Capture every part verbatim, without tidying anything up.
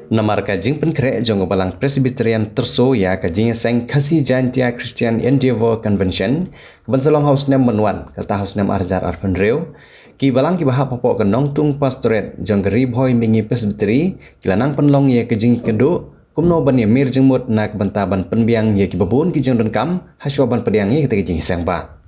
Namar ka jingpynkhreh jong ka Balang Presbyterian Tyrso ïa ka jingïaseng Khasi Jaintia Christian Endeavour Convention, ka ban sa long ha u snem ban wan, kata ha u snem ar hajar arphew hynriew, ki balang kiba hap hapoh ka Nongtung Pastorate jong ka Ri Bhoi Mihngi Presbytery, ki la nang pynlong ïa ka jingkynduh kumno ban ïamir jingmut na ka bynta ban pynbiang ïa kiba bun ki jingdonkam hashuwa ban pdiang ïa kata ka jingïaseng bah.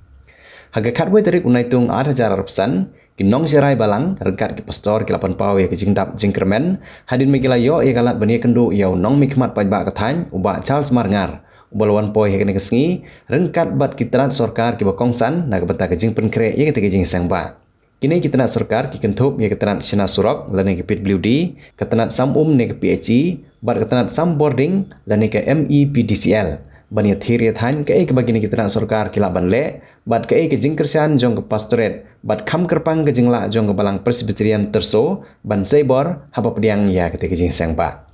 Ha ka khatwei tarik u Naitung ar hajar arphew san, ki nongsharai balang ryngkat ki pastor ki la pynpaw ïa ka jingdap jingkyrmen hadien ba ki la ïoh ïa ka lad ban ïakynduh ïa u nongmihkhmat paidbah ka thaiñ, u Bah Charles Marngar, uba la wan poi ha kane ka sngi ryngkat bad ki tnat sorkar kiba kongsan na ka bynta ka jingpynkhreh ïa kata ka jingïaseng bah. Kine ki tnat sorkar ki kynthup ïa ka tnat shna surok lane ka P W D, ka tnat sam um ne ka P H E, bad ka tnat sam bording lane ka M E P D C L, ban ïathir ïathaiñ kaei kaba kine ki tnat sorkar ki lah ban leh, bad kaei ka jingkyrshan jong ka pastorate, bad kham kyrpang ka jinglah jong ka Balang Presbyterian Tyrso ban sei bor haba pdiang ïa kata ka jingïaseng bah.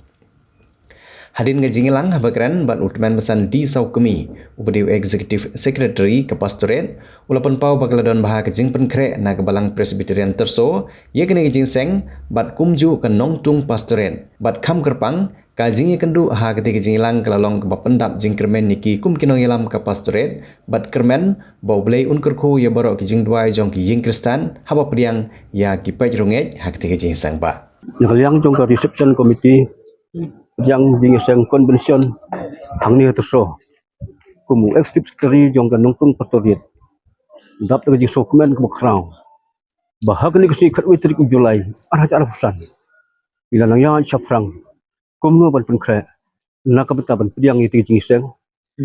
Hadien ka jingïalang haba kren bad u Tymmen Basan D Sawkmie, uba dei u Executive Secretary ka Pastorate, u la pynpaw ba ka la don bha ka jingpynkhreh na ka Balang Presbyterian Tyrso ïa kane ka jingïaseng, bad kumjuh ka Nongtung Pastorate, bad kham kyrpang ka jingïakynduh ha kata ka jingïalang ka la long kaba pyndap jingkyrmen ïa ki kum ki nongïalam ka Pastorate, bad kyrmen ba U Blei un kyrkhu ïa baroh ki jingduwai jong ki ïing Khristan haba pdiang ïa ki paid riewngeit ha kata ka jingïaseng bah. Na ka liang jong ka reception committee, jong ka jingïaseng convention hangne ha Tyrso, kum u Executive Secretary jong ka Nongtung Pastorate, dap da ka jingsngewkmen kaba khraw ba ha kane ka sngi khatwei tarik u July ar hajar arphew san, ngi la nang ïaid shaphrang kumno ban pynkhreh na ka bynta ban pdiang ïa kata ka jingïaseng,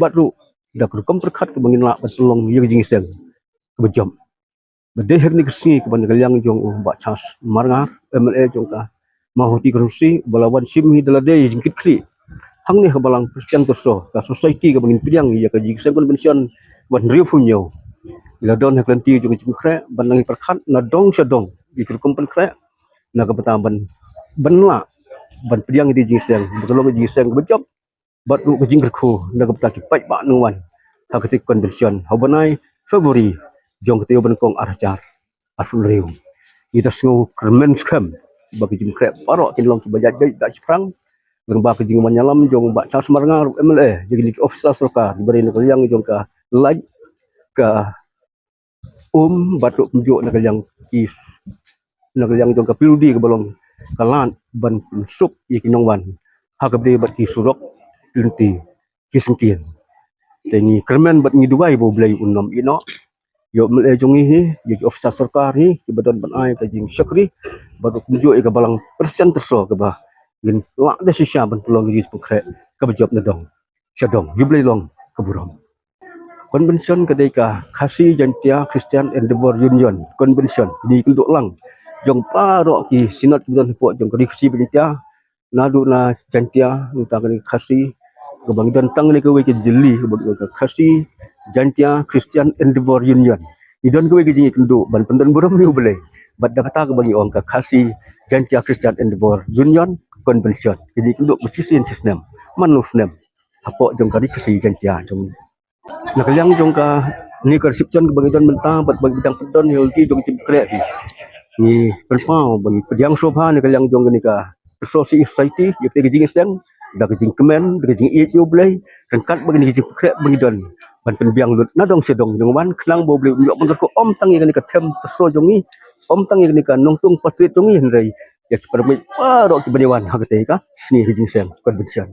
bad ruh da ka rukom pyrkhat kaba ngin lah ban pynlong ïa ka jingïaseng kaba jop. Ba dei ha kane ka sngi kaba na ka liang jong u Bah Charles Marngar, M L A jong ka Mawhati Constituency, ba la wan shim hi da lade ïa ka jingkitkhlieh hangne ha Balang Presbyterian Tyrso, ka society kaba ngin pdiang ïa ka jingïaseng convention ba hynriewphew hynñiew. Ngi la don ha ka lynti jong ka jingpynkhreh ban nang ïapyrkhat na dong sha dong ïa ka rukom pynkhreh na ka bynta ban, ban lah ban pdiang ïa ka jingïaseng, ba ka long ka jingïaseng kaba jop, bad ruh ka jingkyrkhu na ka bynta ki paidbah nongïalam wan ha kata ka convention ha u bnai February jong ka taïew ba nyngkong ar hajar arphew hynriew. Ngi da sngewkyrmen skhem ba ka jingpynkhreh baroh kin long kiba ïaid beit da shaphrang, lyngba ka jingwan ïalam jong u Bah Charles Marngar, M L A, jong kine ki officer sorkar, kiba dei na ka liang jong ka light, ka um, bad ruh kumjuh na ka liang ki, na ka liang jong ka P W D kaba long ka lad ban pynsuk ïa ki nongwan ha kaba dei bad ki surok, ki lynti, ki syngkien. Te ngi kyrmen bad ngi duwai ba U Blei un ym ïehnoh ïa u M L A jong ngi hi, ïa ki officer sorkar hi kiba don ban ai ka jingshakri, bad ruh kumjuh ïa ka Balang Presbyterian Tyrso kaba ngin lah da shisha ban pynlong ïa ka jingpynkhreh kaba jop na dong sha dong. Ïa U Blei long ka burom. Convention ka dei ka Khasi Jaintia Christian Endeavour Union Convention, kine ki kynduh lang jong baroh ki synod kiba don hapoh jong ka Ri Khasi bad Jaintia, naduh na Jaintia, nangta kane ka Khasi, kaba ngi don tang kane kawei ka jylli, kaba ngi ong ka Khasi Jaintia Christian Endeavour Union. Ngi don kawei ka jingïakynduh ban pyndon burom ïa U Blei. Bad da kata kaba ngi ong ka Khasi Jaintia Christian Endeavour Union Convention, ka jingïakynduh ba shisien shisnem, man la u snem, hapoh jong ka Ri Khasi Jaintia jong ngi. Na ka liang jong kane ka reception kaba ngi don mynta bad ba ngi dang pyndon ïa ka lynti jong ka jingpynkhreh hi, ngi pynpaw ba ngi pdiang sngewbha na ka liang jong kane ka Tyrso Society ïa kata ka jingïaseng da ka jingkmen, da ka jingïeit ïa U Blei, ryngkat bad kane ka jingpynkhreh ba ngi don ban pynbiang lut na dong sha dong, nongwan, khnang ba U Blei un ïoh ban kyrkhu ym tang ïa kane ka thaiñ Tyrso jong ngi, ym tang ïa kane ka Nongtung Pastorate jong ngi, hynrei ïa ki para bangeit baroh kiba ïawan ha katei ka sngi ka jingïaseng convention.